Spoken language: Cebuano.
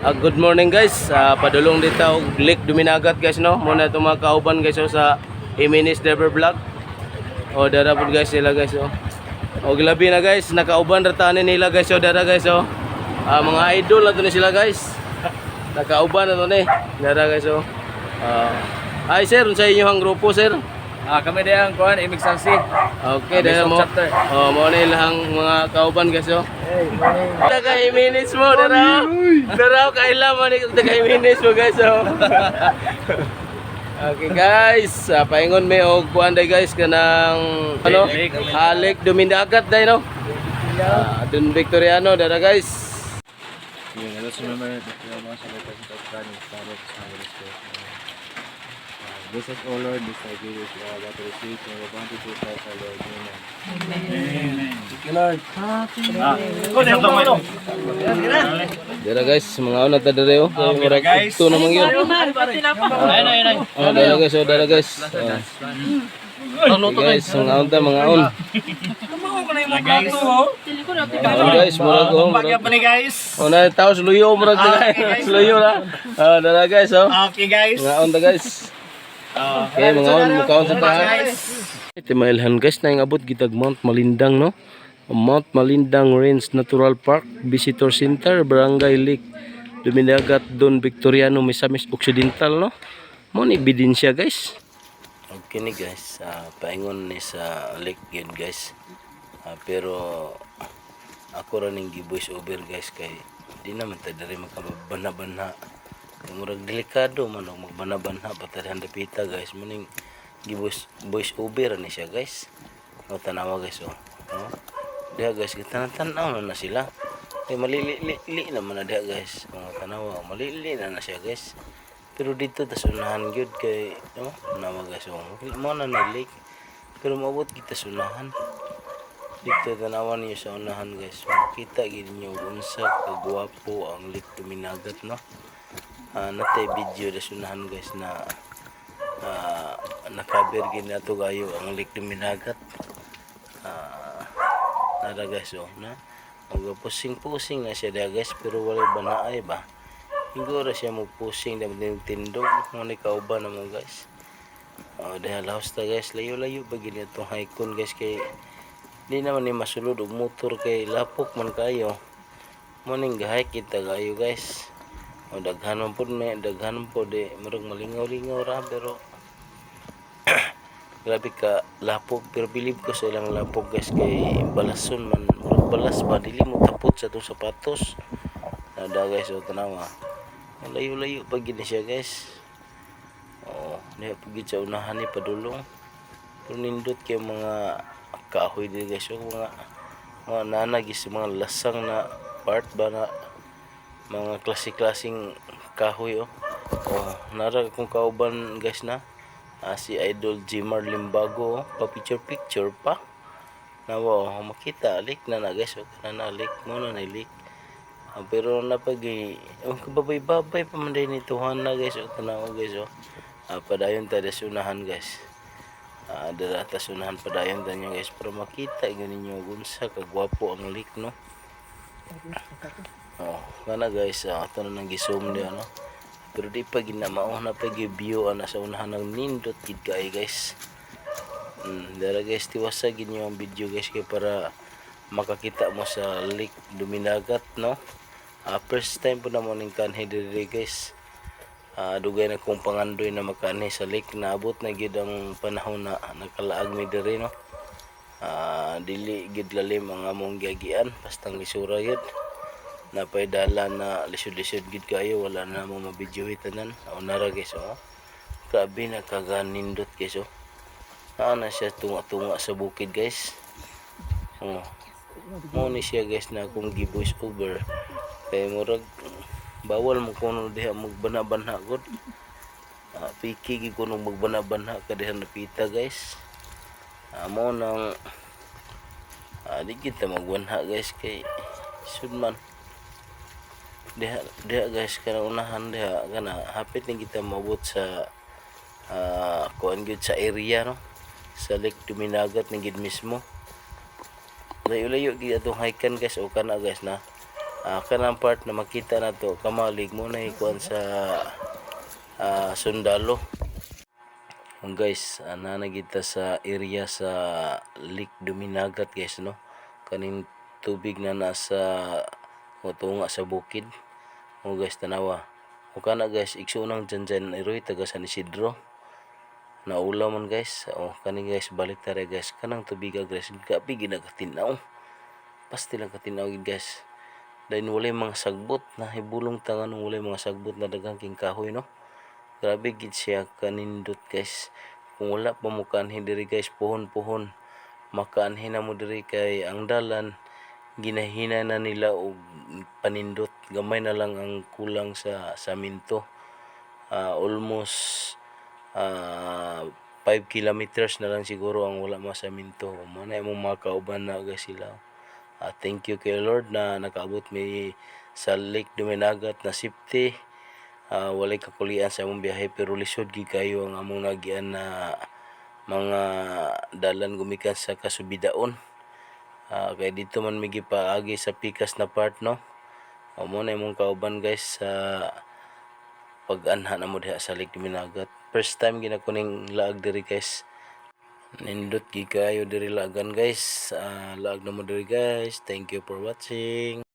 Good morning, guys. Padulong dito og Lake Duminagat, guys, no. Muna itong mga kauban, guys, oh, sa Jimenez Driver Vlog. Oh, dara po guys sila, guys, oh. Oh, grabe na, guys, nakauban ra tani nila, guys, oh, dara, guys, oh. Mga idol na to ni sila, guys. Nakauban na to ni. Dara, guys, oh. Hi sir, unsa inyo ang grupo, sir? Kami din ang kuan, Imig Sansi. Okay, dahil mo. Chapter. Oh, mo na ilang mga kauban, guys, oh. Hey, morning. Taga minutes mo, dara. Dara, kaila man ni taga minutes mo, guys, oh. Okay guys, paingon may og kuan day, guys, kanang ano? Lake. Lake Dumindagat day, no. Dun Victoriano dara, guys. Yeah, let's remember that we are most of the presence of God and Father, the Son, and the Spirit. Amen. Bless us, O Lord, this thy gift which we are about to receive from the bounty of Christ our Lord. Amen. Thank you, Lord. Dara guys, mga una ta dere oh. Okay, murag guys. ito namang yun. Ayun, ayun, ayun. Oh, dara guys, oh, dara guys. Oh. Okay, guys, mga on ta, mga on. Guys. Oh, guys, murag oh, murag. Pa ni guys. Oh, na tao sa luyo murag ta, guys. Luyo na. Oh, dara guys, oh. Okay, guys. Mga on ta, guys. Okay, mga on, mukaon sa ta. Ito mailhan, guys, na abot gitag Mount Malindang, no. Mount Malindang Range Natural Park Visitor Center, Barangay Lake Duminagat, Don Victoriano, Misamis Occidental, no. Mo ni ebidensya, guys. Okay ni guys, paingon ni sa lake yun, guys. Pero ako ra ning gi-voice over, guys, kay di naman ta diri makabana-bana. Kay murag delikado man og magbana-bana pa ta dihan dapita, guys. Mo ning gi-voice voice over ni siya, guys. O, tanawa, guys, oh. Oh. Diha, guys, gitanan-tanaw na na sila. Kay malili-li naman na diha, guys. O, tanawa, malili na na siya, guys. Pero dito tas unahan gyud kay no, tanawa, guys, oh. Mo na na lake. Pero maabot kita sa unahan. Dito tanawan niyo sa unahan, guys. Makita gid niyo unsa kagwapo ang Lake Duminagat, no. Natay video sa unahan, guys, na nakaber gid nato gayo ang Lake Duminagat. Nara, guys, oh, na. Pusing-pusing na siya diha, guys, pero walay banaay ba. Higura siya mo pusing na tindog mo ni kauban na mo, guys. Oh, dahil laos ta, guys, layo-layo ba gid itong hikon, guys, kay di naman ni masulod og motor kay lapok man kayo. Mo ning gahay kita kayo, guys. O, daghan man pud may daghan man pud eh, murag malingaw-lingaw ra pero grabe ka lapok, pero bilib ko sa ilang lapok, guys, kay balason man, murag balas ba, dili mo tapot sa atong sapatos. Nada, guys, o, tanawa. Layo-layo pa gid ni siya, guys. Oh, diha pa gid sa unahan ni padulong. Pero nindot kay mga kahoy diri, guys, o, mga nanagis mga lasang na part ba na mga klase-klaseng kahoy, oh. Oh, nara kung kauban, guys, na. Si Idol Jimar Limbago, oh, pa picture picture pa. Nawa, oh, makita lake na na, guys, oh, kana na lake mo na na lake. Pero napag oh, kababay-babay pa man din ituhan na, guys, oh, tanawa, guys, oh. Padayon ta sa unahan, guys. Dara ta sa unahan, padayon ta niyo, guys, para makita gyud ninyo unsa kagwapo ang lake, no. Oh, kana, guys, ato na nang gi-zoom diha, no. Pero di pa gid na mao na pa gyud view ana sa unahan ng nindot gid kay, guys. Dara guys, tiwasa gid niyo ang video, guys, kay para makakita mo sa Lake Duminagat, no. First time po na mo ning kanhi diri, guys. Dugay na kong pangandoy na makanhi sa lake, naabot na gid ang panahon na nakalaag mi diri, no. Dili gid lalim ang among giagian, bastang lisura gyud. Napay dala na lisod-lisod gid kayo, wala na mo mabidyohi tanan. Nara, guys, oh. Grabe na kaganindot, guys, oh. Naa na siya tunga-tunga sa bukid, guys. Oh. Mo ni siya, guys, na akong gi-voice over. Kay murag bawal mo kuno diha magbana-bana gud. Piki gid kuno magbana-bana ka diha napita, guys. Mo nang di kita magbanha, guys, kay sud man. Diha diha, guys, kana unahan diha kana hapit ni kita moabot sa kuan gyud sa area, no, sa Lake Duminagat ni gid mismo. Layo-layo gid atong hikan, guys, o kana, guys, na. Kanang part na makita na to kamalig mo na ikuan sa sundalo. Oh guys, ana na kita sa area sa Lake Duminagat, guys, no. Kaning tubig na nasa tunga sa bukid. Oh guys, tanawa. O kana guys, igsuonang Janjan Iroy taga San Isidro. Naulaw man, guys. Oh, kani guys, balik tara, guys. Kanang tubiga, guys, grabe gid katinaw. Pasti lang katinaw gid, guys. Dahil walay mga sagbot na hibulong ta nganong walay mga sagbot na daghang king kahoy, no. Grabe gid siya kanindot, guys. Kung wala pa mo kaanhi diri, guys, puhon-puhon makaanhi na mo diri kay ang dalan ginahina na nila og panindot. Gamay na lang ang kulang sa saminto. Almost 5 kilometers na lang siguro ang wala masaminto. Mao na imong mga kauban na guys sila. Thank you kay Lord na nakaabot mi sa Lake Duminagat na safety. Walay kakulian sa among biyahe pero lisod gid kayo ang among nagian na mga dalan gumikan sa Kasubidaon. Kay dito man mi gipaagi sa pikas na part, no. Mao na imong kauban, guys, sa pag-anha namo diha sa Lake Duminagat. First time gina ko ning laag diri, guys. Nindot gid kaayo diri laagan, guys. Laag na mo diri, guys. Thank you for watching.